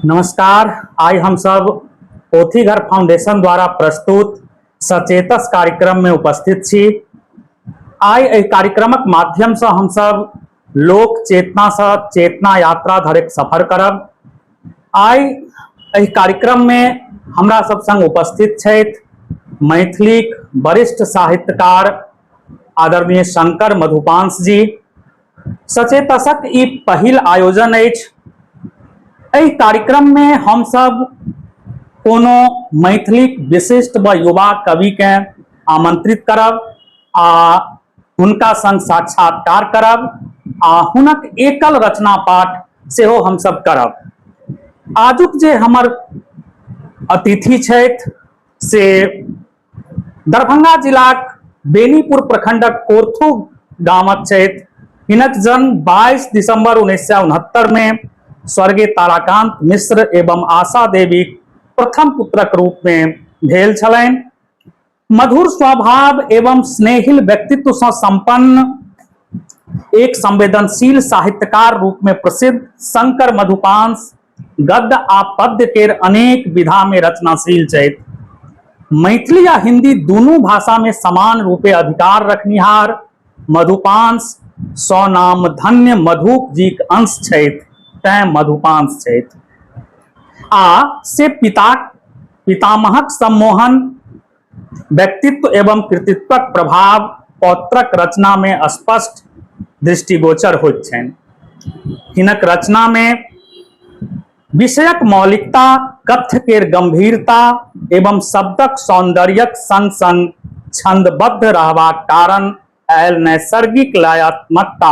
नमस्कार। आइ हम सब पोथीघर फाउंडेशन द्वारा प्रस्तुत सचेतस कार्यक्रम में उपस्थित छी। आइ एहि कार्यक्रमक माध्यम से हम सब लोक चेतना से चेतना यात्रा धरिक सफर करब। आइ एहि कार्यक्रम में हमरा सब संग उपस्थित छथि मैथिलीक वरिष्ठ साहित्यकार आदरणीय शंकर मधुपांश जी। सचेतसक ई पहिल आयोजन अछि। एहि कार्यक्रम में हम सब कोनो मैथिलीक विशिष्ट व युवा कवि के आमंत्रित करब आ हुनका संग साक्षात्कार करब आ हुनक एकल रचना पाठ सेहो हमसब करब। आजुक जे हमर अतिथि छथि से दरभंगा जिलाक बेनीपुर प्रखंडक कोर्थू गामक छथि। हिनक जन्म 22 दिसंबर 1969 में स्वर्गीय ताराकांत मिश्र एवं आशा देवी प्रथम पुत्रक रूप में भेल छलनि। मधुर स्वभाव एवं स्नेहिल व्यक्तित्व से संपन्न एक संवेदनशील साहित्यकार रूप में प्रसिद्ध शंकर मधुपांश गद्य आ पद्य केर अनेक विधा में रचनाशील छथि। मैथिली आ हिंदी दुनू भाषा में समान रूपे अधिकार रखनिहार मधुपांश स्वनाम धन्य मधुप जीक अंश छथि, तैं मधुपांश छथि। आ से पिताक पितामहक सम्मोहन व्यक्तित्व एवं कृतित्वक प्रभाव पौत्रक रचना में स्पष्ट दृष्टिगोचर होइत छनि। हिनक रचना में विषयक मौलिकता, कथ्य केर गंभीरता एवं शब्दक सौंदर्यक संग संग छंदबद्ध रहबाक कारण आयल नैसर्गिक लयात्मकता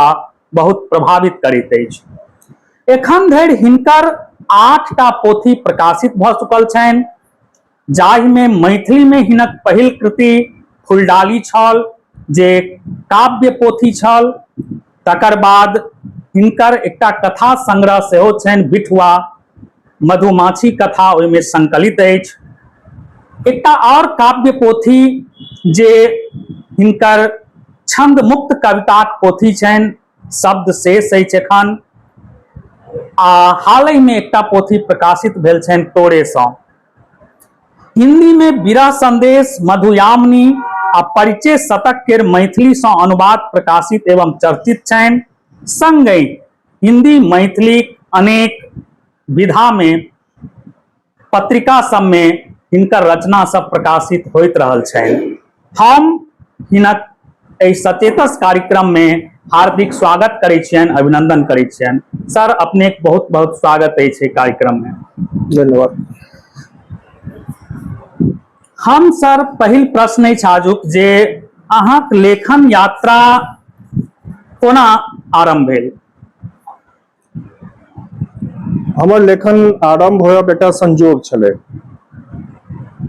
बहुत प्रभावित करैत अछि। एखन धरि हिनकर 8टा पोथी प्रकाशित भऽ चुकल छनि, जाहिमे मैथिलीमे हिनक पहिल कृति फुलडाली छल, जे काव्य पोथी छल। तकर बाद हिनकर एकटा कथा संग्रह सेहो छनि, बिठुआ मधुमाछी कथा ओहिमे संकलित अछि। एकटा आओर काव्य पोथी जे हिनकर छंद मुक्त कविताक पोथी छनि, शब्द शेष अछि एखन। आ हालहि में एकटा पोथी प्रकाशित भेल छनि तोरे सँ। हिंदी में विरह संदेश, मधुयामिनी आ परिचय शतक केर मैथिली सँ अनुवाद प्रकाशित एवं चर्चित छनि। संगहि हिंदी मैथिली अनेक विधा में पत्रिका सब में हिनकर रचना सब प्रकाशित होइत रहल छनि। हम हिनक एहि सचेतस कार्यक्रम में हार्दिक स्वागत करै छियनि, अभिनंदन करै छियनि। सर, अपने बहुत बहुत स्वागत अछि एहि कार्यक्रम में। धन्यवाद। हम सर पहिल प्रश्न अछि आजुक जे अहाँक लेखन यात्रा कोना आरंभ भेल? हमर लेखन आरंभ होयब एकटा संजोग छलै।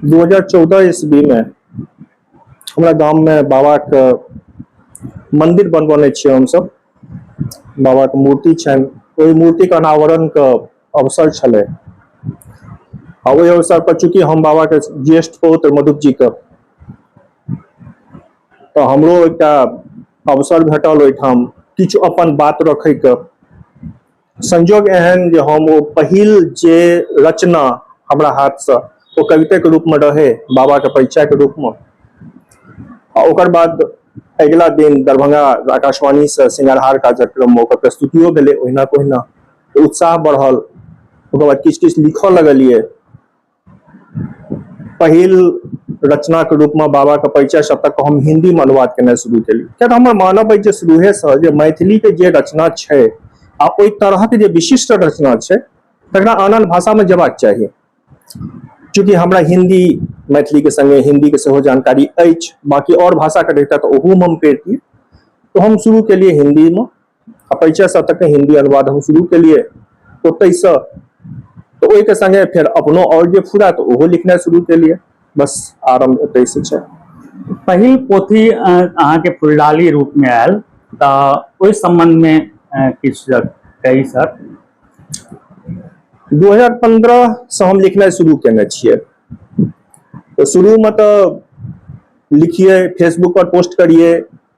2014 ईस्वी में हमरा गाम में बाबा के मंदिर बनबौने छियै हमसब। बाबा के मूर्ति छनि, ओहि मूर्ति के अनावरण के अवसर छलै। आ ओहि अवसर पर चूंकि हम बाबा के ज्येष्ठ पौत्र मधुप जी के, तऽ हमरो एकटा अवसर भेटल ओहिठाम किछु अपन बात रखैके। संजोग एहन जे हम ओ पहिल जे रचना हमरा हाथसँ ओ कविताके रूपमे रहै, बाबाके परिचयके रूपमे। आ ओकर बाद अगिला दिन दरभंगा आकाशवाणीसँ सिंगारहार कार्यक्रममे ओकर प्रस्तुतियो भेलै। ओहिना ओहिना उत्साह बढ़ल, ओकर बाद किछु किछु लिखऽ लगलियै। पहिल रचनाके रूपमे बाबाके परिचय शतक हम हिन्दीमे अनुवाद केनाइ शुरू केलियै, किया तऽ हमर मानब अछि जे शुरूहेसँ जे मैथिलीके जे रचना छै आ ओहि तरहक जे विशिष्ट रचना छै तकरा आन आन भाषामे जेबाक चाही। चूँकि हमरा हिन्दी मैथिलीके संगे हिन्दीके सेहो जानकारी अछि, बाँकी आओर भाषाके रहितै तऽ ओहूमे हम करितियै। तऽ हम शुरू केलियै हिन्दीमे आ परिचय शतकके हिन्दी अनुवाद हम शुरू केलियै ओतहिसँ। तऽ ओहिके संगे फेर अपनो आओर जे फुरा तऽ ओहो लिखनाइ शुरू केलियै। बस आरम्भ ओतहिसँ छै। पहिल पोथी अहाँके फुलडाली रूपमे आयल, तऽ ओहि सम्बन्धमे किछु कही सर। 2015 से हम लिखनाइ शुरू केने छियै। तऽ शुरूमे तऽ लिखियै, फेसबुक पर पोस्ट करियै,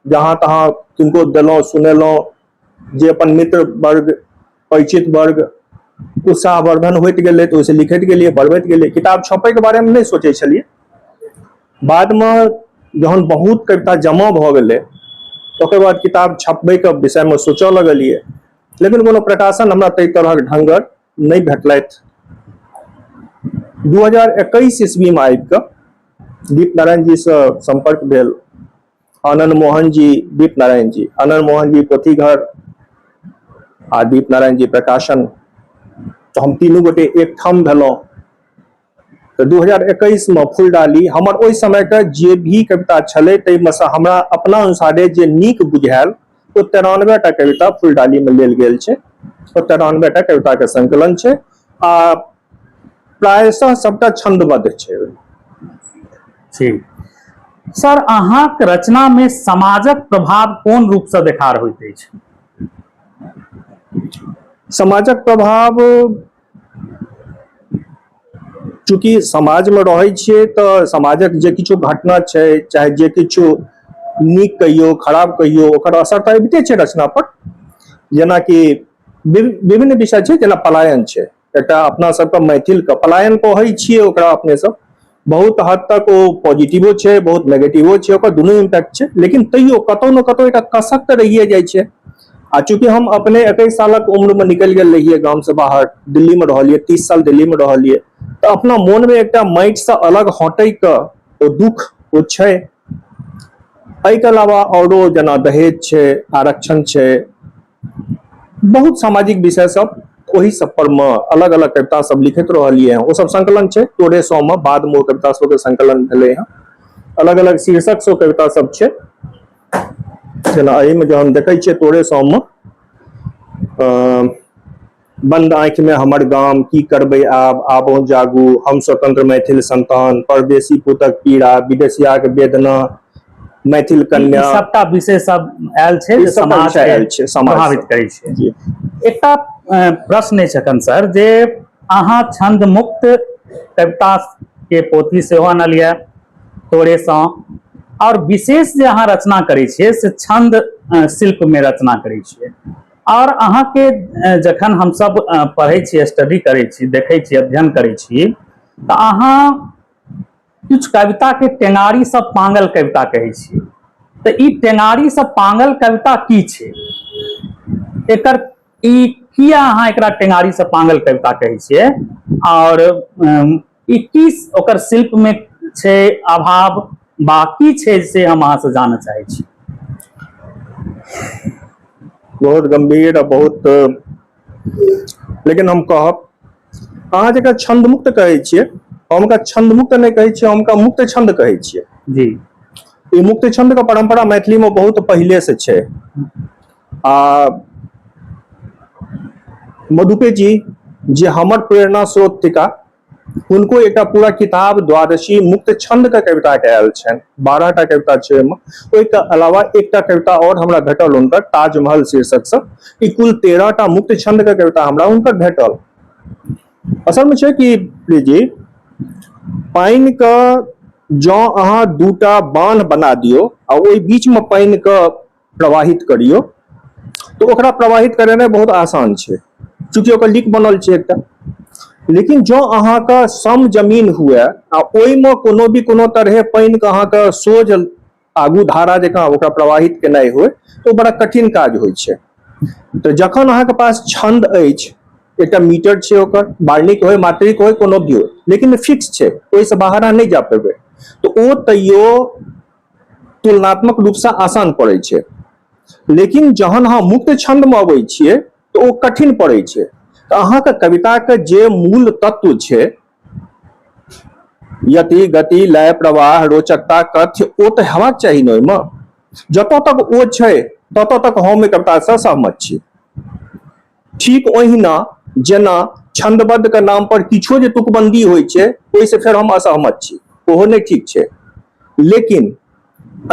जहाँ तहाँ किनको देलहुँ, सुनेलहुँ, जे अपन मित्र वर्ग, परिचित वर्ग, उत्साहवर्धन होइत गेलै तऽ ओहिसँ लिखैत गेलियै, बढ़बैत गेलियै। किताब छपैके बारेमे नहि सोचै छलियै। बादमे जहन बहुत कविता जमा भऽ गेलै ओकर बाद किताब छपबैके विषयमे सोचऽ लगलियै, लेकिन कोनो प्रकाशन हमरा ताहि तरहक ढङ्गर नहि भेटलथि। 2021 ईस्वीमे आबि कऽ दीप नारायण जीसँ सम्पर्क भेल। आनंद मोहन जी, दीप नारायण जी, आनंद मोहन जी पोथीघर आ दीप नारायण जी प्रकाशन, तऽ हम तीनू गोटे एकठाम भेलहुँ। तऽ 2021 मे फूलडाली हमर ओहि समयके जे भी कविता छलै ताहिमे सँ हमरा अपना अनुसारे जे नीक बुझायल ओ 93 टा कविता फूलडालीमे लेल गेल छै। ओ 93 टा कविताके संकलन छै आ प्रायशः सबटा छंदबद्ध छै। ठीक सर, अहाँक रचना में समाजक प्रभाव कोन रूप से देखार होइत अछि? समाजक प्रभाव, चूँकि समाजमे रहै छियै तऽ समाजक जे किछु घटना छै, चाहे जे किछु नीक कहियौ खराब कहियौ, ओकर असर तऽ अबिते छै रचना पर। जेनाकि विभिन्न विषय छै, जेना पलायन छै एकटा, अपना सबके मैथिलके पलायन कहै छियै ओकरा अपने सब। बहुत हद तक ओ पॉजिटिवो छै, बहुत नेगेटिवो छै, ओकर दुनू इम्पैक्ट छै, लेकिन तैयो कतौ ने कतौ एकटा कसक तऽ रहिए जाइ छै। आ चूँकि हम अपने 21 सालक उम्रमे निकलि गेल रहियै गामसँ बाहर, दिल्लीमे रहलियै, 30 साल दिल्लीमे रहलियै, तऽ अपना मोनमे एकटा माटिसँ अलग हटैके ओ दुख ओ छै। एहिके अलावा औरो जेना दहेज छै, आरक्षण छै, बहुत सामाजिक विषय सब, ओहि सब पर मे अलग अलग कविता सब लिखैत रहलियै हँ। ओ सब संकलन छै तोरे सौ मे, बाद मे ओ कविता सबके संकलन भेलै हँ। अलग अलग शीर्षक से कविता सब छै। जेना एहिमे जहन देखै छियै तोरे सौ मे, बंद आँखि मे हमर गाम, की करबै आब, आबो जागू, हम स्वतंत्र मैथिल संतान, परदेशी पुतक पीड़ा, विदेशियाक वेदना, मैथिल कन्या, सबटा विषय सब आयल छै जे समाज के आयल छै, समाज प्रभावित करै छै। एकटा प्रश्न अछि एखन सर, जे अहाँ छंद मुक्त कविता के पोथी सेहो अनलियै तोरे सँ, और विशेष जे अहाँ रचना करै छियै से छंद शिल्प में रचना करै छियै, और अहाँके जखन हमसब पढ़ै छियै, स्टडी करै छी, देखै छी, अध्ययन करै छी, तऽ अहाँ किछु कविता के टेंगारी सँ पांगल कविता कहै छियै। तऽ ई टेंगारी सँ पांगल कविता की छै? एकर ई किया अहाँ एकरा टेंगारी सँ पांगल कविता कहै छियै, और ई की ओकर शिल्प में छै अभाव बा की छै, से हम अहाँ से जानऽ चाहै छी। बहुत गंभीर आ बहुत, लेकिन हम कहब अहाँ जकरा छंदमुक्त कहै छियै, हम ओकरा छंदमुक्त नहि कहै छियै, हम ओकरा मुक्त छंद कहै छियै। जी। ई मुक्त छंद के परंपरा मैथिली में बहुत पहिले से छै। आ मधुपे जी जे हमर प्रेरणा स्रोत थिका, हुनको एकटा पूरा किताब द्वादशी मुक्त छंद के कविता के आयल छनि, 12 टा कविता छै ओहिमे। ओहिके अलावा एकटा कविता और हमरा भेटल हुनकर ताजमहल शीर्षक से। ई कुल 13 टा मुक्त छंद के कविता हमरा हुनकर भेटल। असल में छै कि जी पानि के जँ अहाँ दूटा बान्ह बना दियौ आ ओहि बीच में पानि के प्रवाहित करियौ तऽ ओकरा प्रवाहित करेनाइ बहुत आसान छै, चूँकि ओकर लीक बनल छै एकटा। लेकिन जँ अहाँके सम जमीन हुए आ ओहिमे कोनो भी कोनो तरहे पानिके अहाँके सोझ आगू धारा जकाँ ओकरा प्रवाहित केनाइ हुए तऽ ओ बड़ा कठिन काज होइ छै। तऽ जखन अहाँके पास छंद अछि, एकटा मीटर छै, ओकर वार्णिक होय, मात्रिक होय, कोनो भी होय, लेकिन फिक्स छै, ओहिसँ बाहर अहाँ नहि जा पेबै, तऽ ओ तैयो तुलनात्मक रूपसँ आसान पड़ै छै। लेकिन जहन अहाँ मुक्त छंदमे अबै छियै तऽ ओ कठिन पड़ै छै। तऽ अहाँके कविताके जे मूल तत्व छै, यति, गति, लय, प्रवाह, रोचकता, कथ्य, ओ तऽ हेबाक चाही ने ओहिमे। जतऽ तक ओ छै ततऽ तक हम ओहि कवितासँ सहमत छी। ठीक ओहिना जेना छंदबद्ध के नाम पर किछो जे तुकबंदी होइ छै, ओहिसँ फेर हम असहमत छी, ओहो नहि ठीक छै। लेकिन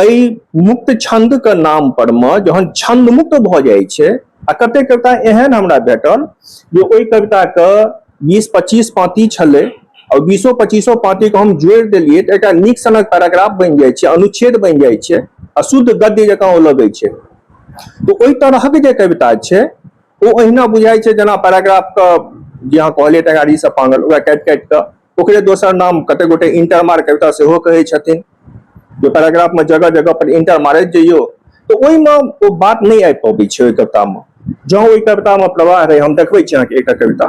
एहि मुक्त छंद के नाम पर मे जहन छंद मुक्त भऽ जाइ छै, आ कते कविता एहन हमरा भेटल जे ओहि कविता के 20-25 पाँति छलै और 20-25 पाँति के हम जोड़ि देलियै तऽ एकटा नीक सनक पैराग्राफ बनि जाइ छै, अनुच्छेद बनि जाइ छै आ शुद्ध गद्य जकाँ ओ लगै छै। तऽ ओहि तरहक जे कविता छै ओ अहिना बुझाइ छै जेना पैराग्राफ के जे अहाँ कहलियै टेंगारीसँ पांगल, ओकरा काटि काटि कऽ ओकरे दोसर नाम कते गोटे इंटर मार कविता सेहो कहै छथिन, जे पैराग्राफ मे जगह जगह पर इंटर मारैत जइयौ तऽ ओहिमे ओ बात नहि आबि पबै छै। ओहि कवितामे जँ ओहि कवितामे प्रवाह रहै, हम देखबै छी अहाँके एकटा कविता,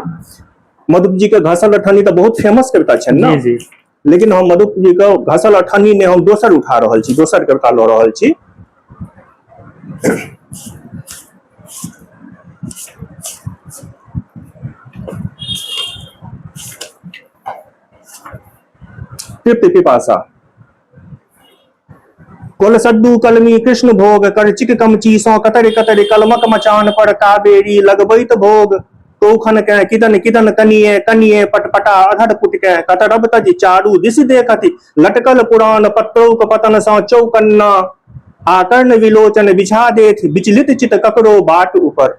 मधुप जी के घसल अठन्नी तऽ बहुत फेमस कविता छनि ने। जी जी। लेकिन हम मधुप जी के घसल अठन्नी नहि, हम दोसर उठा रहल छी, दोसर कविता लऽ रहल छी। तृप्ति पिपासा। कोल सड्डू कलमी कृष्ण भोग करचिक कमची सौ कतरि कतरि कलमक मचान पर कावेरी लगबैत भोग, कौखन के किदन किदन कनिए कनिए पटपटा अधर पुट के कतरब तज चारू दिश देखति लटकल पुरान पत्रौक पतन सौ चौकन्ना आकर्ण विलोचन बिछा देथ विचलित चित ककरो बाट ऊपर,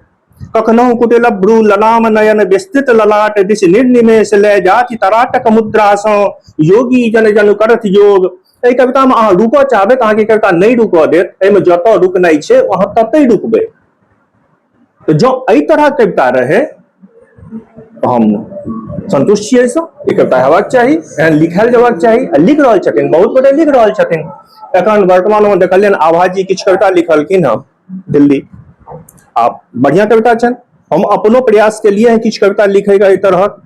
कखनहु कुटिल भ्रू ललाम नयन विस्तृत ललाट दिश निर्निमेष लय जाति तराटक मुद्रा सौ योगी जन जन करत योग। एहि कविता में अहाँ रुकऽ चाहबै तऽ अहाँके कविता नहि रुकऽ देत। एहिमे जतऽ रुकनाइ छै अहाँ ततहि रुकबै। तऽ जँ एहि तरहक कविता रहै तऽ हम संतुष्ट छियै एहिसँ। ई कविता हेबाक चाही, एहन लिखल जेबाक चाही आ लिख रहल छथिन, बहुत गोटे लिख रहल छथिन। एखन वर्तमानमे देखलियनि आभाजी किछु कविता लिखलखिन हँ दिल्ली, आ बढ़िआँ कविता छनि। हम अपनो प्रयास केलियै हँ किछु कविता लिखैके एहि तरहक,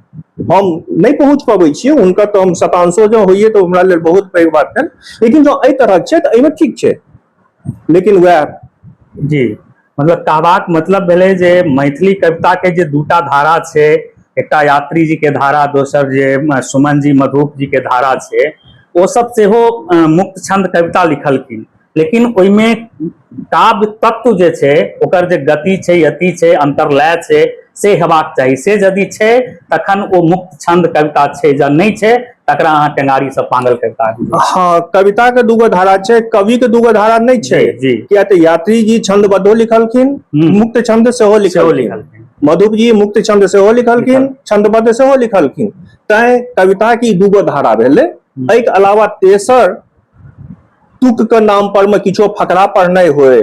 हम नहि पहुँच पबै छियै हुनकर, तऽ हम शतांशो जँ होइए तऽ हमरा लेल बहुत पैघ बात छनि। लेकिन जँ एहि तरहक छै तऽ एहिमे ठीक छै, लेकिन वएह जी, मतलब कहबाक मतलब भेलै जे मैथिली कविता के जे दूटा धारा छै, एकटा यात्री जी के धारा, दोसर जे सुमन जी मधुप जी के धारा छै, ओ सब सेहो मुक्त छंद कविता लिखलखिन, लेकिन ओहिमे काव्य तत्व जे छै, ओकर जे गति छै, यति छै, अंतरलय छै, से हेबाक चाही। से यदि छै तखन ओ मुक्त छंद कविता छै, जब नहि छै तकरा अहाँ टेंगारी से पांगल कविता। हाँ, कविता के दूगो धारा छै, कवि के दूगो धारा नहि छै। जी। किया तऽ यात्री जी छंदबद्धो लिखलखिन, मुक्त छंद सेहो लिखलखिन, मधुप जी मुक्त छंद सेहो लिखलखिन, छंदबद्ध सेहो लिखलखिन। तैं कविता की दूगो धारा भेलै। एहिके अलावा तेसर तुक के नाम पर में किछो फकरा पढ़नाइ होय,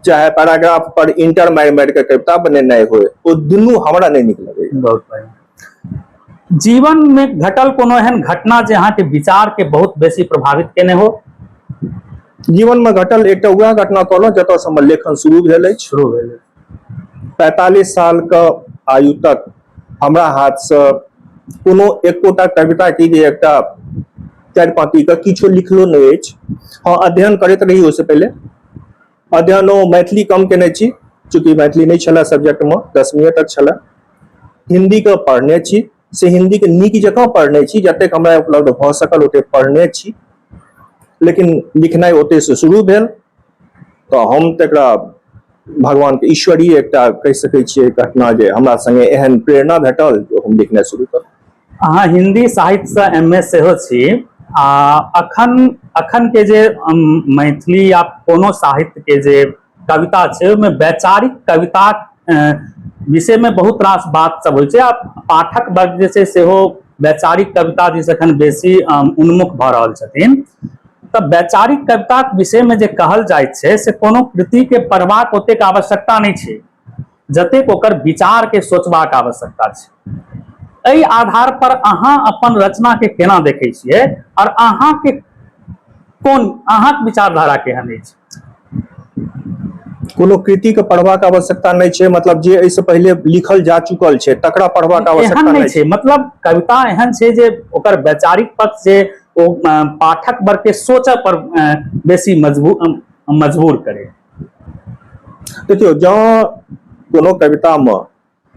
चाहे पैराग्राफ पर इंटर मारि मारि के कविता बनेनाइ होय, ओ दुनू हमरा नहि नीक लगैया। बहुत बढ़िया। जीवन में घटल कोनो एहन घटना जे अहाँके विचार के बहुत बेसी प्रभावित केने हो? जीवन में घटल एकटा वएह घटना कहलहुँ जतऽ से हमर लेखन शुरू भेल अछि। शुरू भेल। 45 साल के आयु तक हमरा हाथ से कोनो एकोटा कविता की जे एकटा चारि पाँती के किछो लिखलो नहि अछि। हँ, अध्ययन करैत रही ओहिसँ पहिले, अध्ययनो मैथिली कम केने छी, चूँकि मैथिली नहि छलए सब्जेक्टमे, 10वीं तक छलए। हिन्दीके पढ़ने छी, से हिन्दीके नीक जकाँ पढ़ने छी, जतेक हमरा उपलब्ध भऽ सकल ओतेक पढ़ने छी, लेकिन लिखनाइ ओतहिसँ शुरू भेल। तऽ हम तकरा भगवानके ईश्वरीय एकटा कहि सकै छियै घटना जे हमरा संगे एहन प्रेरणा भेटल जे हम लिखनाइ शुरू करू। अहाँ हिंदी साहित्यसँ एम ए सेहो छी आ अखन अखन के जे मैथिली या कोनो साहित्य के जे कविता छै, ओहिमे वैचारिक कविता विषयमे बहुत रास बात सब होइ छै आ पाठक वर्ग जे छै सेहो वैचारिक कविता दिस एखन बेसी उन्मुख भऽ रहल छथिन। तऽ वैचारिक कविताक विषयमे जे कहल जाइत छै से कोनो कृतिके पढ़बाक ओतेक आवश्यकता नहि छै जतेक ओकर विचार के सोचबाक आवश्यकता छै। एहि आधार पर अहाँ अपन रचना के केना देखै छियै और अहाँके कोन अहाँक विचारधारा केहन अछि? कोनो कृति के पढ़बाक आवश्यकता नहि छै, मतलब जे एहिसँ पहिले लिखल जा चुकल छै तकरा पढ़बाक आवश्यकता एहन नहि छै। मतलब कविता एहन छै जे ओकर वैचारिक पक्ष जे ओ पाठक वर्ग के सोचऽ पर बेसी मजबूर मजबूर करे। देखियौ, जँ कोनो कवितामे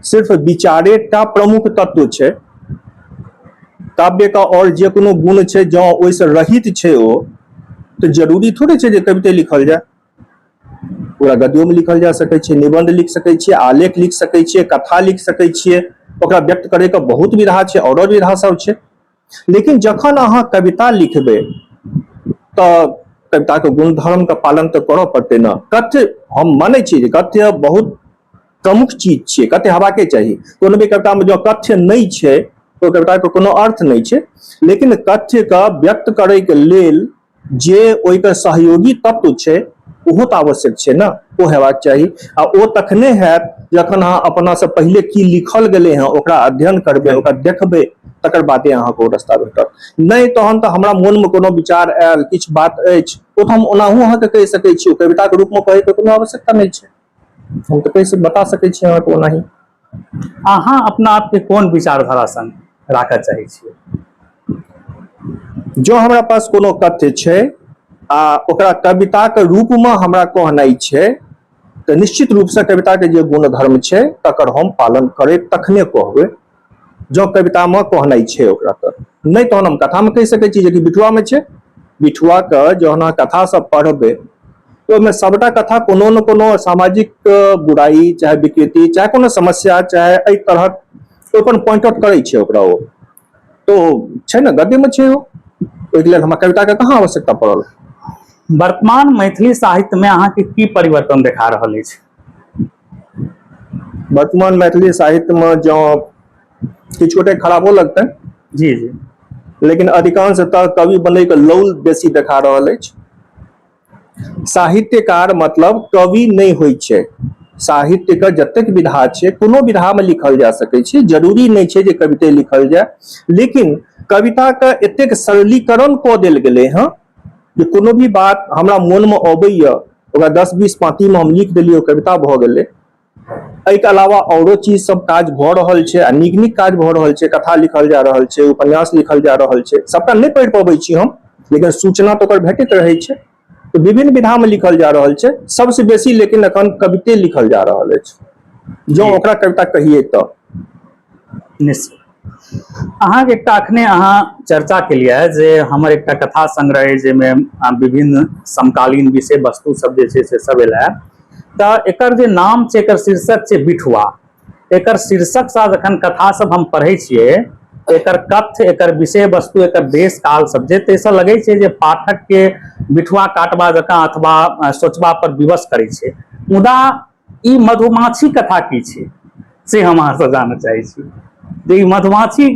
सिर्फ विचारे टा प्रमुख तत्व छै, काव्य का और जे कोनो गुण छै जँ ओहिसँ रहित छै ओ, तऽ जरूरी थोड़े छै जे कविते लिखल जाय। ओकरा गद्योमे लिखल जा सकै छै, निबंध लिख सकै छियै, आलेख लिख सकै छियै, कथा लिख सकै छियै। ओकरा व्यक्त करैके बहुत विधा छै, औरो विधा सब छै। लेकिन जखन अहाँ कविता लिखबै तऽ कविताके गुणधर्मके पालन तऽ करऽ पड़तै ने। कथ्य, हम मानै छी जे कथ्य बहुत प्रमुख चीज छियै, कथ्य हेबाके चाही। कोनो भी कवितामे जँ कथ्य नहि छै तऽ ओहि कविताके कोनो अर्थ नहि छै। लेकिन कथ्यके व्यक्त करैके लेल जे ओहिके सहयोगी तत्व छै ओहो तऽ आवश्यक छै ने, ओ हेबाक चाही। आ ओ तखने हैत जखन अहाँ अपना से पहिले की लिखल गेलै हँ ओकरा अध्ययन करबै, ओकरा देखबै, तकर बादे अहाँके ओ रास्ता भेटत। नहि तहन तऽ हमरा मोनमे कोनो विचार आयल, किछु बात अछि, ओ तऽ हम ओनाहु अहाँके कहि सकै छी, ओ कविताके रूपमे कहैके कोनो आवश्यकता नहि छै, हम तऽ कहि बता सकै छी अहाँके ओनाही। अहाँ अपना आपके कोन विचारधारा संग राखऽ चाहै छियै? जँ हमरा पास कोनो कथ्य छै आ ओकरा कविताके रूपमे हमरा कहनाइ छै तऽ निश्चित रूपसँ कविताके जे गुण धर्म छै तकर हम पालन करैत तखने कहबै, जँ कवितामे कहनाइ छै ओकरा तऽ। नहि तहन हम कथामे कहि सकै छी, जेकि बिठुआमे छै। बिठुआके जहन अहाँ कथा सब पढ़बै तऽ ओहिमे सबटा कथा कोनो ने कोनो सामाजिक बुराइ चाहे विकृति चाहे कोनो समस्या चाहे एहि तरहक ओहि पर पॉइंट आउट करै छै ओकरा, ओ तो छै ने गद्यमे छै ओ, ओहिके लेल हमरा कविताके कहाँ आवश्यकता पड़ल। वर्तमान मैथिली साहित्यमे अहाँके की परिवर्तन देखा रहल अछि? वर्तमान मैथिली साहित्यमे जँ किछु गोटे खराबो लगतै, जी जी, लेकिन अधिकांशतः कवि बनैके लौल बेसी देखा रहल अछि। साहित्यकार मतलब कवि नहि होइ छै। साहित्यके जतेक विधा छै कोनो विधामे लिखल जा सकै छै, जरूरी नहि छै जे कविते लिखल जाय, लेकिन कविताके एतेक सरलीकरण कऽ देल गेलै हँ जे कोनो भी बात हमरा मोनमे अबैया ओकरा 10-20 पाँतीमे हम लिख देलियै, ओ कविता भऽ गेलै। एहिके अलावा औरो चीज सब काज भऽ रहल छै आ नीक नीक काज भऽ रहल छै, कथा लिखल जा रहल छै, उपन्यास लिखल जा रहल छै, सबटा नहि पढ़ि पबै छी हम, लेकिन सूचना तऽ ओकर भेटैत रहै छै। तऽ विभिन्न विधामे लिखल जा रहल छै, सबसँ बेसी लेकिन एखन कविते लिखल जा रहल अछि, जँ ओकरा कविता कहियै तऽ। निश्चित। अहाँके एकटा अखने अहाँ चर्चा केलियै जे हमर एकटा कथा संग्रह अछि जाहिमे विभिन्न समकालीन विषय वस्तु सब जे छै से सब एल है, तऽ एकर जे नाम छै, एकर शीर्षक छै बिठुआ। एकर शीर्षकसँ जखन कथा सब हम पढ़ै छियै, एकर कथ्य, एकर विषय वस्तु, एकर देश काल सब जे, ताहिसँ लगै छै जे पाठकके बिठुआ काटबा जकाँ अथवा सोचबा पर विवश करै छै। मुदा ई मधुमाछी कथा की छै से हम अहाँसँ जानऽ चाहै छी, जे ई मधुमाछी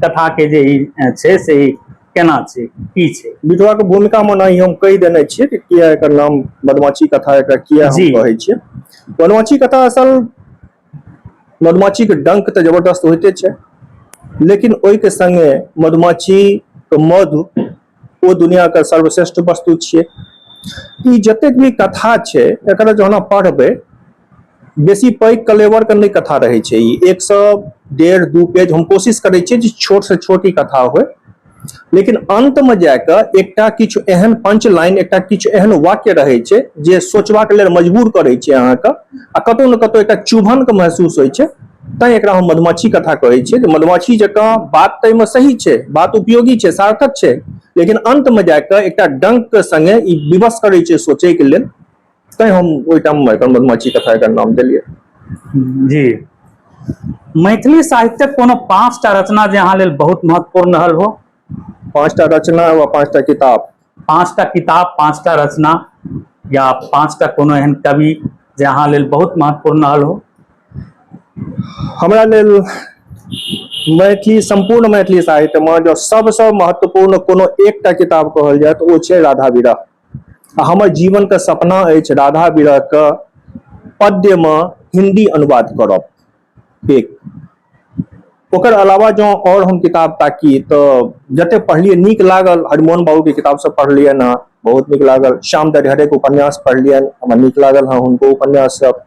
कथा के जे ई छै से ई केना छै, की छै? बिटुआ के भूमिका मे ओनाही हम कहि देने छियै कि किया एकर नाम मधुमाछी कथा, एकरा किया हम कहै छियै मधुमाछी कथा। असल मधुमाछी के डंक तऽ जबरदस्त होइते छै, लेकिन ओहिके संगे मधुमाछी के मधु ओ दुनिया के सर्वश्रेष्ठ वस्तु छियै। ई जतेक भी कथा छै एकरा जहन अहाँ पढ़बै, बेसी पैघ कलेवर के नहि कथा रहै छै, ई 1 से 1.5-2 पेज, हम कोशिश करै छियै जे छोट से छोट ही कथा होइ, लेकिन अंत में जाके एकटा किछु एहन पंच लाइन, एकटा किछु एहन वाक्य रहै छै जे सोचबाक लेल मजबूर करै छै अहाँके, आ कतौ ने कतौ एकटा चुभन के महसूस होइ छै। तैं एकरा हम मधुमाछी कथा कहै छियै, जे मधुमाछी जकाँ बात तऽ एहिमे सही छै, बात उपयोगी छै, सार्थक छै, लेकिन अंत में जाके एकटा डंक के संगे ई विवश करै छै सोचै के लेल। तैं हम ओहिठाम एकर मधुमाछी कथा एकर नाम देलियै। जी, मैथिली साहित्यक कोनो 5टा रचना जे अहाँ लेल बहुत महत्वपूर्ण रहल हो? 5टा रचना वा 5टा किताब? 5टा किताब, 5टा रचना या 5टा कोनो एहन कवि जे अहाँ लेल बहुत महत्वपूर्ण रहल हो? हमरा लेल मैथिली, संपूर्ण मैथिली साहित्यमे जँ सबसँ महत्वपूर्ण कोनो एकटा किताब कहल जाय तऽ ओ छै राधा विरह। आ हमर जीवनके सपना अछि राधा विरहके पद्यमे हिंदी अनुवाद करब एक। ओकर अलावा जँ आओर हम किताब ताकी तऽ जते पढ़लियै नीक लागल। हरिमोहन बाबूके किताब सब पढ़लियनि हँ, बहुत नीक लागल। श्याम दरिहरेके उपन्यास पढ़लियनि, हमरा नीक लागल हँ हुनको उपन्यास सब।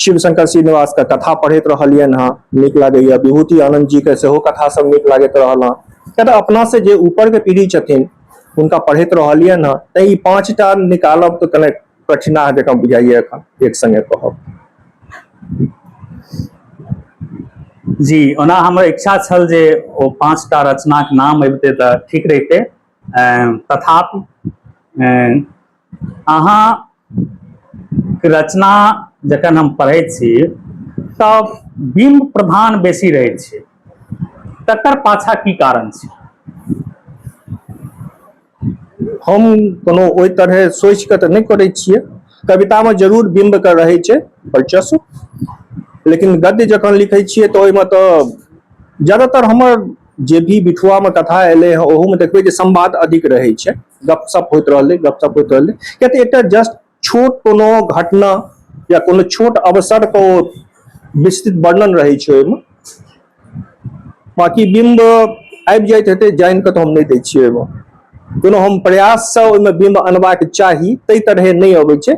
शिवशंकर श्रीनिवास के कथा पढ़ैत रहलियनि हँ, नीक लागैया। विभूति आनंद जी के सेहो कथा सब नीक लागैत रहल हँ। किया तऽ अपना से जे ऊपर के पीढ़ी छथिन हुनका पढ़ैत रहलियनि हँ, तैं ई 5टा निकालब तऽ कने कठिनाह जकाँ बुझाइया एखन एक संगे कहब। जी, ओना हमर इच्छा छल जे ओ 5टा रचनाक नाम अबिते तऽ ठीक रहिते, तथापि अहाँ रचना जखन हम पढ़ै छी तऽ बिम्ब प्रधान बेसी रहै छै, तकर पाछा की कारण छै? हम कोनो ओहि तरहे सोचि कऽ तऽ नहि करै छियै। कवितामे जरूर बिम्बके रहै छै वर्चस्व, लेकिन गद्य जखन लिखै छियै तऽ ओहिमे तऽ ज्यादातर हमर जे भी बिठुआमे कथा एलै हँ ओहूमे देखबै जे संवाद अधिक रहै छै, गपशप होइत रहलै, गपशप होइत रहलै। किया तऽ एकटा जस्ट छोट कोनो घटना या कोनो छोट अवसर के ओ विस्तृत वर्णन रहै छै ओहिमे। बाकी बिंब आबि जाइत हेतै, जानि कऽ तऽ हम नहि दै छियै ओहिमे। कोनो हम प्रयाससँ ओहिमे बिंब अनबाक चाही ताहि तरहे नहि अबै छै,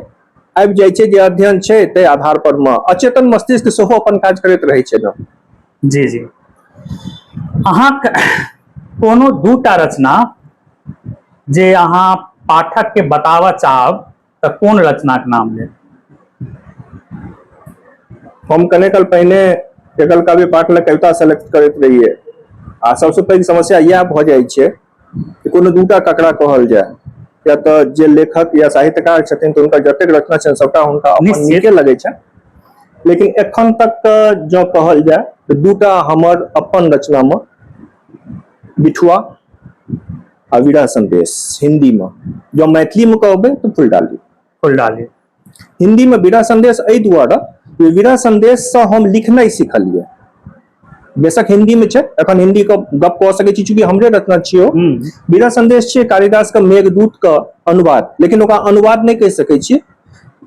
आबि जाइ छै जे अध्ययन छै ताहि आधार पर मे। अचेतन मस्तिष्क सेहो अपन काज करैत रहै छै ने। जी जी। अहाँक कोनो दूटा रचना जे अहाँ पाठक के बताबऽ चाहब तऽ कोन रचनाक नाम लेब? हम कने काल पहिने एकल काव्य पाठ लए कविता सेलेक्ट करैत रहियै आ सबसँ पैघ समस्या इएह भऽ जाइ छै कि कोनो दूटा ककरा कहल जाय, या तऽ जे लेखक या साहित्यकार छथिन तऽ हुनकर जतेक रचना छनि सबटा हुनका अपन नीके लगै छनि। लेकिन एखन तक जँ कहल जाय तऽ दूटा हमर अपन रचनामे बिठुआ आ विरह संदेश हिंदीमे, जँ मैथिलीमे कहबै तऽ फुलडाली। फुलडाली हिंदीमे विरह संदेश एहि दुआरे जे विरह संदेशसँ हम लिखनाइ सिखलियै। बेशक हिंदी में छै, एखन हिंदी के गप कऽ सकै छी चूँकि हमरे रचना छियै। विरह संदेश छियै कालिदास के मेघदूत के अनुवाद, लेकिन ओकरा अनुवाद नहि कहि सकै छियै,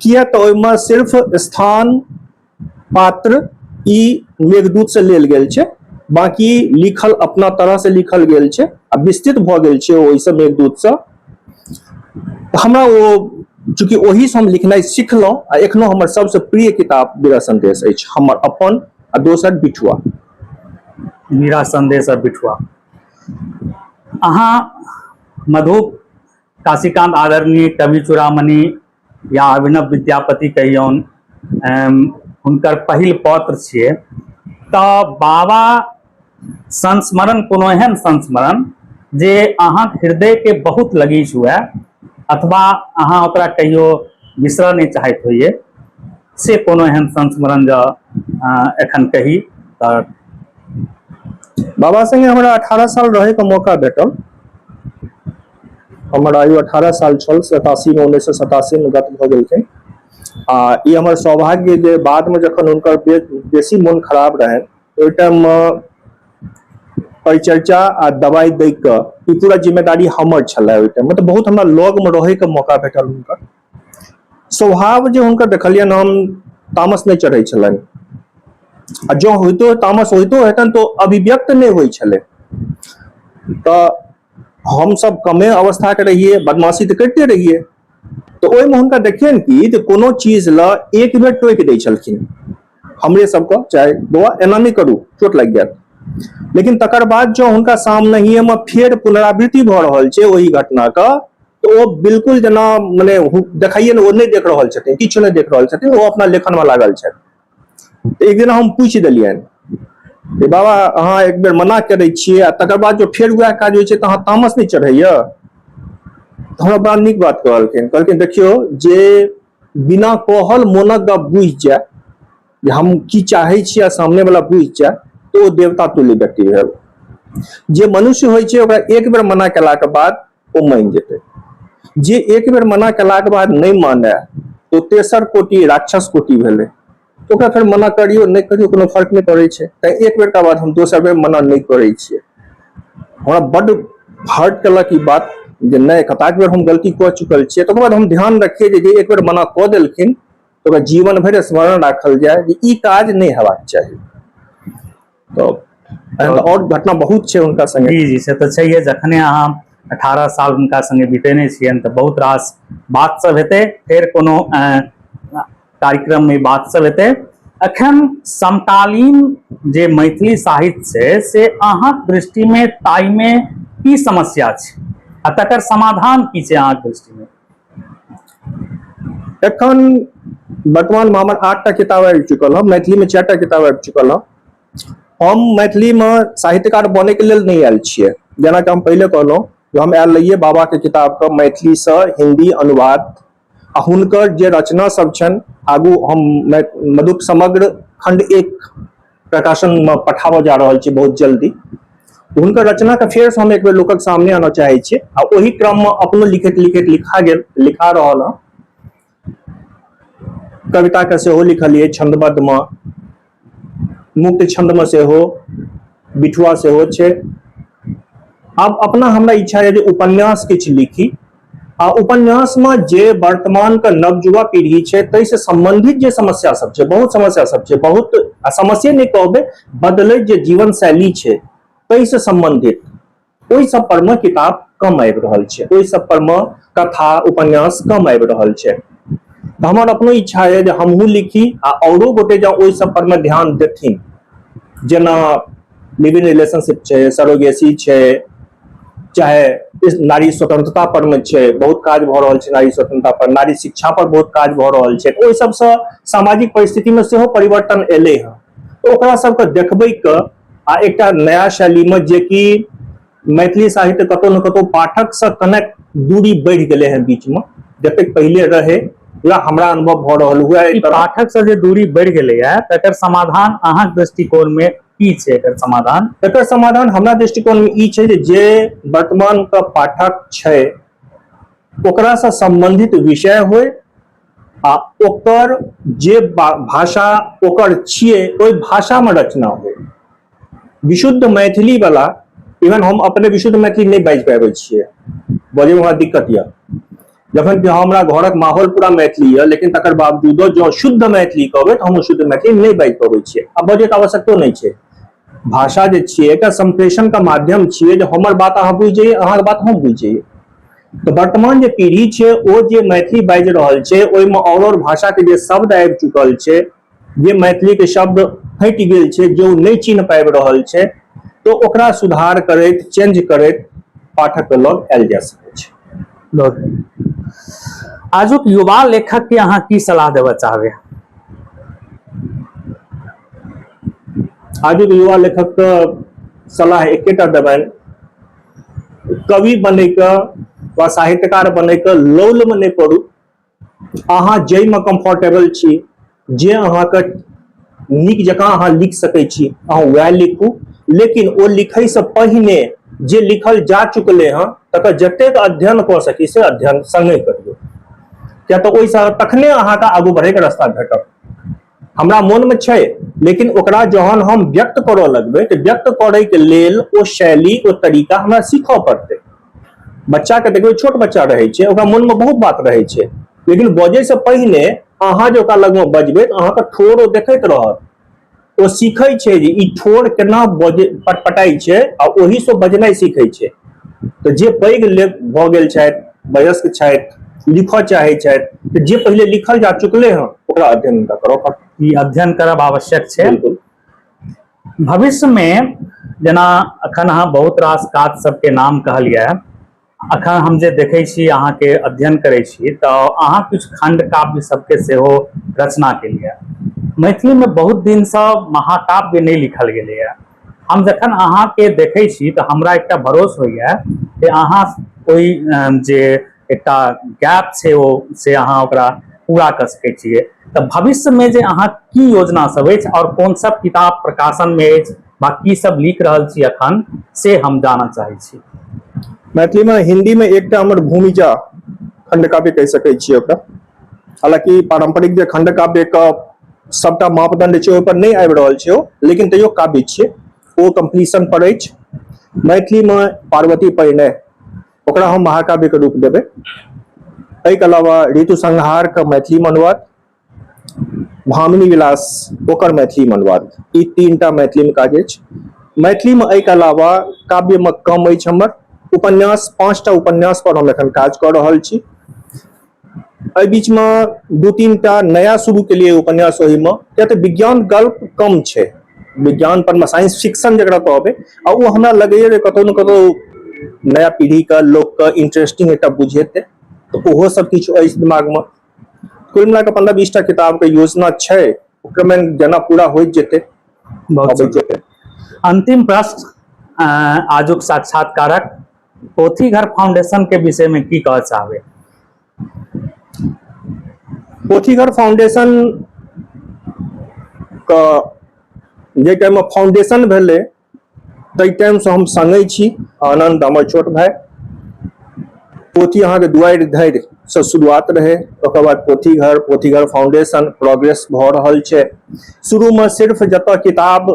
किया तऽ ओहिमे सिर्फ स्थान पात्र ई मेघदूत से लेल गेल छै, बाकी लिखल अपना तरह से लिखल गेल छै आ विस्तृत भऽ गेल छै ओहिसँ मेघदूत से। हमरा ओ चूँकि ओहिसँ हम लिखनाइ सिखलहुँ आ एखनो हमर सबसँ प्रिय किताब विरह संदेश अछि हमर अपन, आ दोसर बिठुआ। विरह संदेश आ बिठुआ। अहाँ मधु काशीकांत आदरणीय कवि चूड़ामणि या अभिनव विद्यापति कहियौन हुनकर पहिल पत्र छियै, तऽ बाबा संस्मरण कोनो एहन संस्मरण जे अहाँक हृदयके बहुत लगीच हुए अथवा अहाँ ओकरा कहियो बिसरऽ नहि चाहैत होइए, से कोनो एहन संस्मरण जँ एखन कही तऽ। बाबा संगे हमरा 18 साल रहैके मौका भेटल। हमर आयु 18 साल छल, 87 मे, 1987 मे गत भऽ गेलखिन। आ ई हमर सौभाग्य जे बादमे जखन हुनकर बेसी मोन खराब रहनि ओहि टाइममे परिचर्चा आ दवाइ दै के ई पूरा जिम्मेदारी हमर छलै ओहि टाइममे, तऽ बहुत हमरा लगमे रहैके मौका भेटल। हुनकर स्वभाव जे हुनकर देखलियनि हम, तामस नहि चढ़ै छलनि, आ जँ होइतो तामस होइतो हेतनि तऽ अभिव्यक्त नहि होइ छलै। तऽ हमसब कमे अवस्थाके रहियै, बदमाशी तऽ करिते रहियै, तऽ ओहिमे हुनका देखियनि कि जे कोनो चीज लए एक बेर टोकि दै छलखिन हमरे सबके, चाहे बौआ एना नहि करू चोट लागि जायत, लेकिन तकर बाद जँ हुनका सामनेमे फेर पुनरावृत्ति भऽ रहल छै ओहि घटनाके, तऽ ओ बिल्कुल जेना मने देखाइए ने, ओ नहि देख रहल छथिन, किछु नहि देख रहल छथिन, ओ अपना लेखनमे लागल छथि। एक दिन हम पूछि देलियनि जे बाबा अहाँ एक बेर मना करै छियै आ तकर बाद जो फेर वएह काज होइ छै तऽ अहाँ तामस नहि चढ़ैया? तऽ हमरा बड़ा नीक बात कहलखिन, कहलखिन देखियौ जे बिना कहल मोनक गप बुझि जाय जे हम की चाहै छी आ सामने वाला बुझि जाय तऽ ओ देवता तुल्य व्यक्ति भेल। जे मनुष्य होइ छै ओकरा एक बेर मना केलाके बाद ओ मानि जेतै, जे एक बेर मना केलाके बाद नहि माने तऽ तेसर कोटि राक्षस कोटि भेलै, तऽ ओकरा फेर मना करियौ नहि करियौ कोनो फर्क नहि पड़ै छै। तैं एक बेरका बाद हम दोसर बेर मना नहि करै छियै। हमरा बड्ड हर्ट केलक ई बात जे नहि कताक बेर हम गलती कऽ चुकल छियै। तकर बाद हम ध्यान रखियै जे एक बेर मना कऽ देलखिन तऽ ओकरा जीवन भरि स्मरण राखल जाय जे ई काज नहि हेबाक चाही। तऽ एहन तऽ आओर घटना बहुत छै हुनका संगे। जी जी, से तऽ छैहे। जखने अहाँ 18 साल हुनका संगे बितेने छियनि तऽ बहुत रास बात सब हेतै, फेर कोनो कार्यक्रम मे बात सब हेतै। अखन समकालीन जे मैथिली साहित्य छै से अहाँक दृष्टिमे ताहिमे की समस्या छै आ तकर समाधान की छै अहाँक दृष्टिमे? एखन वर्तमान मे हमर 8टा किताब आबि चुकल हँ, मैथिली मे 4टा किताब आबि चुकल हँ। हम मैथिली मे साहित्यकार बने के लेल नहि आयल छियै, जेनाकि हम पहिले कहलहुँ जे हम आयल रहियै बाबा के किताब के मैथिली से हिंदी अनुवाद आ हुनकर जे रचना सब छनि आगू हम मधुप समग्र खंड 1 प्रकाशन मे पठाबऽ जा रहल छी बहुत जल्दी। हुनकर रचना के फेर से हम एक बेर लोकक सामने आनऽ चाहै छियै आ ओहि क्रम मे अपनो लिखैत लिखैत लिखा गेल, लिखा रहल हँ। कविता के सेहो लिखलियै छंदबद्ध मे, मुक्त छंद मे सेहो, बिठुआ सेहो छै। आब अपना हमरा इच्छा यऽ जे उपन्यास किछु लिखी, आ उपन्यासमे जे वर्तमानके नवयुवा पीढ़ी छै ताहिसँ सम्बन्धित जे समस्या सब छै, बहुत समस्या सब छै, बहुत आ समस्ये नहि कहबै, बदलैत जे जीवन शैली छै ताहिसँ सम्बन्धित ओहि सब पर मे किताब कम आबि रहल छै, ओहि सब पर मे कथा उपन्यास कम आबि रहल छै। तऽ हमर अपनो इच्छा यऽ जे हमहूँ लिखी आ औरो गोटे जँ ओहि सब पर मे ध्यान देथिन, जेना लिव इन रिलेशनशिप छै, सरोगेसी छै, चाहे नारी स्वतंत्रता पर मे छै, बहुत काज भऽ रहल छै नारी स्वतंत्रता पर, नारी शिक्षा पर बहुत काज भऽ रहल छै, ओहि सबसँ सामाजिक परिस्थिति मे सेहो परिवर्तन एलै हँ। तऽ ओकरा सबके देखबैके आ एकटा नया शैलीमे जेकि मैथिली साहित्य कतौ ने कतौ पाठकसँ कनेक्ट दूरी बढ़ि गेलै हँ बीचमे, जतेक पहिले रहै पूरा हमरा अनुभव भऽ रहल हुए। ई पाठक से जे दूरी बढ़ि गेलैए तकर समाधान अहाँके दृष्टिकोणमे की छै? एकर समाधान? एकर समाधान हमरा दृष्टिकोणमे ई छै जे जे वर्तमानके पाठक छै ओकरासँ सम्बन्धित विषय होइ आ ओकर जे भाषा ओकर छियै ओहि भाषामे रचना होइ। विशुद्ध मैथिली वाला, इवन हम अपने विशुद्ध मैथिली नहि बाजि पाबै छियै, बजैमे हमरा दिक्कत यऽ, जखन कि हमरा घरक माहौल पूरा मैथिली यऽ, लेकिन तकर बावजूदो जँ शुद्ध मैथिली कहबै तऽ हम शुद्ध मैथिली नहि बाजि पबै छियै आ बजैके आवश्यकतो नहि छै। भाषा जे छियै एकटा सम्प्रेषणके माध्यम छियै जे हमर बात अहाँ बुझि जइयै, अहाँके बात हम बुझि जइयै। तऽ वर्तमान जे पीढ़ी छै ओ जे मैथिली बाजि रहल छै ओहिमे आओर आओर भाषाके जे शब्द आबि चुकल छै, जे मैथिलीके शब्द हटि गेल छै, जे ओ नहि चिन्ह पाबि रहल छै, तऽ ओकरा सुधार करैत चेंज करैत पाठकके लग आयल जा सकै छै। बहुत आजुक युवा लेखक के अहाँ की सलाह देबऽ चाहबै? आजुक युवा लेखकके सलाह एकेटा देबनि, कवि बनैके वा साहित्यकार बनैके लौलमे नहि पड़ू। अहाँ जाहिमे कम्फर्टेबल छी, जे अहाँके नीक जकाँ अहाँ लिख सकै छी, अहाँ वएह लिखू, लेकिन ओ लिखैसँ पहिने जे लिखल जा चुकलै हँ तकर जतेक अध्ययन कऽ सकी से अध्ययन सङ्गे करियौ, किया तऽ ओहिसँ तखने अहाँके आगू बढ़ैके रास्ता भेटत। हमरा मोनमे छै, लेकिन ओकरा जहन हम व्यक्त करऽ लगबै तऽ व्यक्त करैके लेल ओ शैली ओ तरीका हमरा सीखऽ पड़तै। बच्चाके देखबै, छोट बच्चा रहै छै, ओकरा मोनमे बहुत बात रहै छै, लेकिन बजैसँ पहिने अहाँ जे ओकरा लगमे बजबै तऽ अहाँके ठोर ओ देखैत रहत, ओ सीखै छै जे ई ठोर केना बजै पटपटाइ छै आ ओहिसँ बजनाइ सीखै छै। तऽ जे पैघ भऽ गेल छथि, वयस्क छथि, लिखऽ चाहै छथि, तऽ जे पहिले लिखल जा चुकलै हँ ओकरा अध्ययन हुनका करऽ पड़तै। ई अध्ययन करब आवश्यक छै। बिल्कुल। भविष्यमे जेना अखन अहाँ बहुत रास काज सबके नाम कहलियै, अखन हम जे देखै छी अहाँके अध्ययन करै छी तऽ अहाँ किछु खंड काव्य सबके सेहो रचना केलियै। मैथिलीमे बहुत दिनसँ महाकाव्य नहि लिखल गेलैए। हम जखन अहाँके देखै छी तऽ हमरा एकटा भरोस होइए जे अहाँ ओहि जे एकटा गैप छै ओ से अहाँ ओकरा पूरा कऽ सकै छियै। तऽ भविष्यमे जे अहाँ की योजना सब अछि आओर कोन सब किताब प्रकाशनमे अछि बा की सब लिख रहल छी अखन, से हम जानऽ चाहै छी। मैथिलीमे हिन्दीमे एकटा हमर भूमिजा खंडकाव्य कहि सकै छियै ओकरा, हालांकि पारंपरिक जे खंडकाव्यके सबटा मापदंड छै ओहि पर नहि आबि रहल छै ओ, लेकिन तैयो काव्य छियै, ओ कम्प्लीशन पर अछि। मैथिलीमे पार्वती परिणय, ओकरा हम महाकाव्यके रूप देबै। एहिके अलावा ऋतु संहारके मैथिलीमे अनुवाद, भामिनी विलास ओकर मैथिलीमे अनुवाद, ई तीनटा मैथिलीमे काज अछि। मैथिलीमे एहिके अलावा काव्यमे कम अछि हमर। उपन्यास 5टा उपन्यास पर हम एखन काज कऽ रहल छी। एहि बीचमे 2-3टा नया शुरू केलियै उपन्यास ओहिमे, किया तऽ विज्ञान गल्प कम छै, विज्ञान पर मे साइंस फिक्शन जकरा कहबै, आ ओ हमरा लगैया जे कतौ ने कतौ नया पीढ़ीके लोकके इंटरेस्टिंग एकटा बुझेतै, तऽ ओहो सब किछु अछि दिमागमे। कुल मिलाकऽ 15-20टा किताबके योजना छै, ओकरामे जेना पूरा होइत जेतै बहुत अबैत जेतै। अंतिम प्रश्न आजुक साक्षात्कारक, पोथीघर फाउंडेशन के विषय में की कहऽ चाहबै? पोथीघर फाउंडेशन के जे टाइममे फाउंडेशन भेलै ताहि टाइमसँ हम सङ्गे छी, आनन्द हमर छोट भाय। पोथी अहाँके दुआरि धरि सँ शुरुआत रहै, ओकर बाद पोथीघर, पोथीघर फाउंडेशन प्रोग्रेस भऽ रहल छै। शुरूमे सिर्फ जतऽ किताब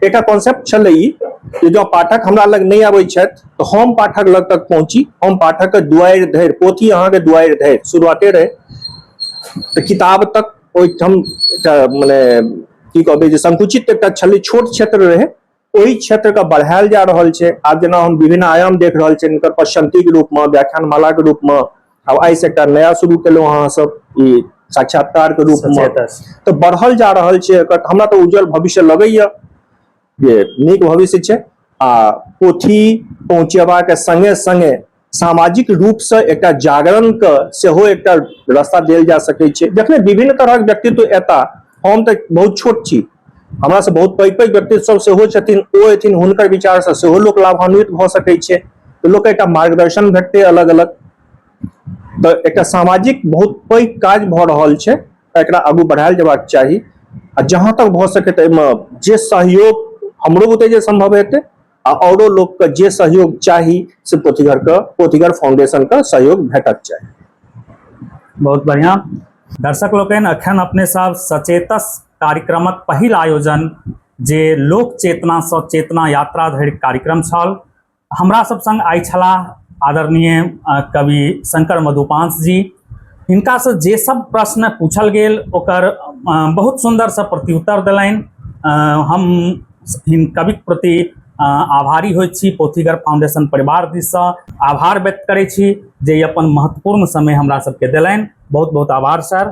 एकटा कॉन्सेप्ट छलै ई जे जँ पाठक हमरा लग नहि आबै छथि तऽ हम पाठक लग तक पहुँची, हम पाठकके दुआरि धरि, पोथी अहाँके दुआरि धरि शुरुआते रहै, तऽ किताब तक ओहिठाम एकटा मने की कहबै जे संकुचित एकटा छलै, छोट क्षेत्र रहै, ओहि क्षेत्रके बढ़ायल जा रहल छै। आब जेना हम विभिन्न आयाम देख रहल छियनि हिनकर पश्चन्तीके रूपमे, व्याख्यानमालाके रूपमे, आब आइसँ एकटा नया शुरू केलहुँ अहाँ सब ई साक्षात्कारके रूपमे, तऽ बढ़ल जा रहल छै एकर। हमरा तऽ उज्जवल भविष्य लगैया जे नीक भविष्य छै। आ पोथी पहुँचेबाक संगे संगे सामाजिक रूपसँ एकटा जागरणके सेहो एकटा रास्ता देल जा सकै छै। जखने विभिन्न तरहक व्यक्तित्व एता, हम तऽ बहुत छोट छी, हमरा से बहुत पैघ पैघ व्यक्तित्व सब सेहो छथिन, ओ एथिन, हुनकर विचारसँ सेहो लोक लाभान्वित भऽ सकै छै, तऽ लोकके एकटा मार्गदर्शन भेटतै अलग अलग। तऽ एकटा सामाजिक बहुत पैघ काज भऽ रहल छै, एकरा आगू बढ़ायल जेबाक चाही। आ जहाँ तक भऽ सकै तऽ एहिमे जे सहयोग हमरो बुते जे सम्भव हेतै आ औरो लोकके जे सहयोग चाही से पोथीघरके, पोथीघर फाउंडेशनके सहयोग भेटक चाही। बहुत बढ़िया। दर्शक लोकनि, अखन अपने सब सचेतस कार्यक्रमक पहिल आयोजन जे लोक चेतना सँ चेतना यात्रा धरि कार्यक्रम छल, हमरा सब संग आइ छलाह आदरणीय कवि शंकर मधुपांश जी। हिनका से जे सब प्रश्न पूछल गेल ओकर बहुत सुंदर से प्रत्युत्तर देलनि। हम हिन कविक प्रति आभारी होइत छी, पोथीघर फाउंडेशन परिवार दिससँ आभार व्यक्त करै छी जे ई अपन महत्वपूर्ण समय हमरा सबके देलनि। बहुत बहुत आभार सर।